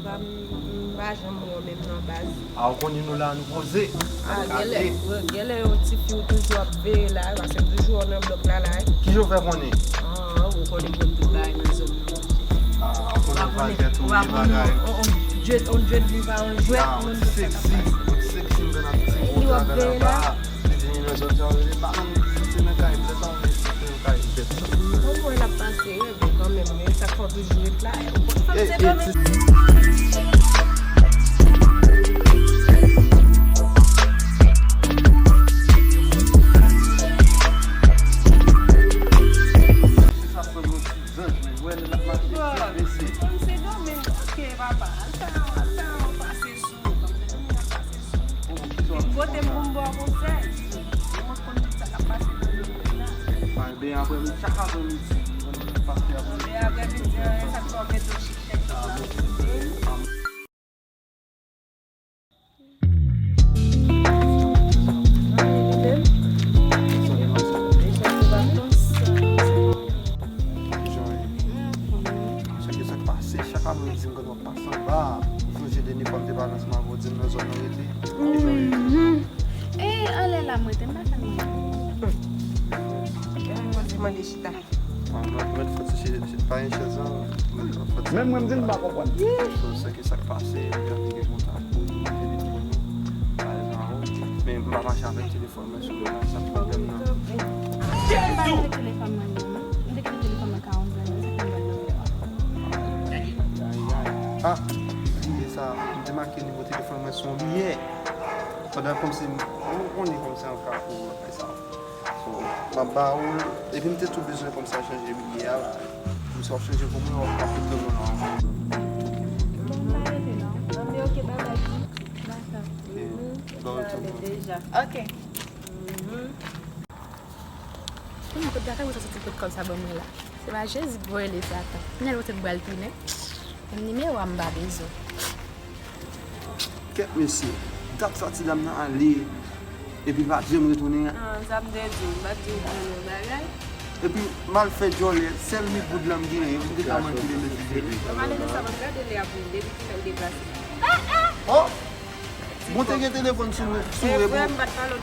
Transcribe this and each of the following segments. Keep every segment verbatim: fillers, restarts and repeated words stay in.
M pa janm wè w menm nan baz. A, ou konnen nou la, nou poze. A, genlè, genlè yon ti fi ou toujou ap veye la, paske m toujou wè w nan blòk la, la. Kijan w fè konnen? A, ou konnen m konn tout bagay nan zòn nan. A, ou konnen bagay tou, bagay. On, on jwèt, on jwèt li pa on jwèt, ou menm konn sa k ap pase. Li w ap veye la. Li di nan zòn sa, li pa nan, li se nan kay, lè sa, li se nan kay, bèt sa. Bon, mwen l ap pase, men kanmenm, men sa k fè w toujou ret la, ou konn fanm se domen. Bon, fanm se domen, ok, papa, al fè, al fè yon pase sou, fanm se domen ap pase sou. Vin kote m pou m ba w konsèy. Mwen konn tout sa k ap pase nan domèn la. Bay ben aprèmidi, chak aprèmidi, paske aprèmidi. Ben aprèmidi, sa k fè w mete w chik chèk tout la. Chak jou sa k pase, chak aprèmidi m konn w ap pase anba. Ou sonje dènye fwa m te pale ansanm avè w, di m nan zòn nan rete. Kijan w ye? E, anlè la m rete, m pa fè anyen. Mwen di mande chita. Mwen, mwen fòt se, se pa yon chèz la. Menm mwen m di m pa konprann. So, se ke sa k pase, m te ap gen kontak pou telefòn nan. Pale pa ou. Men m pa mache avèk telefòn mwen sou mwen la, sa pwoblèm nan. M pa gen telefòn mwen menm non. M te kite telefòn mwen ka yon zanmi, sa fè m ban l nan mwen. Ay, ay, ay. A, bliye sa, m te make nimewo telefòn mwen sou yon biyè. Pandan kòmsi m, ou konnen kòmsi an ka pou fè sa. So, m ap ba ou l, epi m te tou bezwen kòmsi chanje biyè a. Kòmsi w ap chanje pou mwen, w ap, w ap mete mwen nan. Bon, m pa rete non. Anben, ok, bye bye. Dakò. Ok. Bon, sa ale deja. Ok. Kounye a, kot lakay mwen sa soti pot kòb sa ban mwen la? Se pa Jezi k voye le Satan. Kounye a, l pote m pral tounen. Menm nimewo a m pa bezwen. Kèt mesye, dat sa ti dam nan ale, epi l pa janm retounen. Ah, sa m te di w, m pa t di w pran yon bagay. Epi, m al fè djòlè, sèl mi goud la m genyen, m te ka manipile mèt li depi. An pale de sa, m ap gade lè ap vin, depi kilè l deplase. Oh! Bon, te gen telefòn sou, sou repo.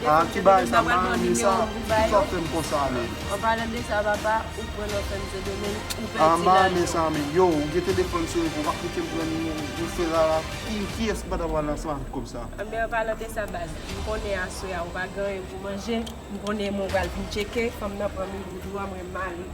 Ah, ki bagay sa, m pa renmen sa. Poukisa w fè m konsa, men? An palan de sa, papa, ou pran nan fèm Sendomeng, ou pèdi lajan. Ah, m pa renmen sa, men. Yo, ou gen telefòn sou repo, w ap kite m pran nimewo, ou fè la, la. Ki, kiyès ki pa ta pral ansanm avèk kòb sa? Anben, an palan de sa, baz, m konnen aswè a, ou pa gen anyen pou manje, m konnen men w pral vin tcheke, fanm nan pran mil goud ou a, mwen m ale.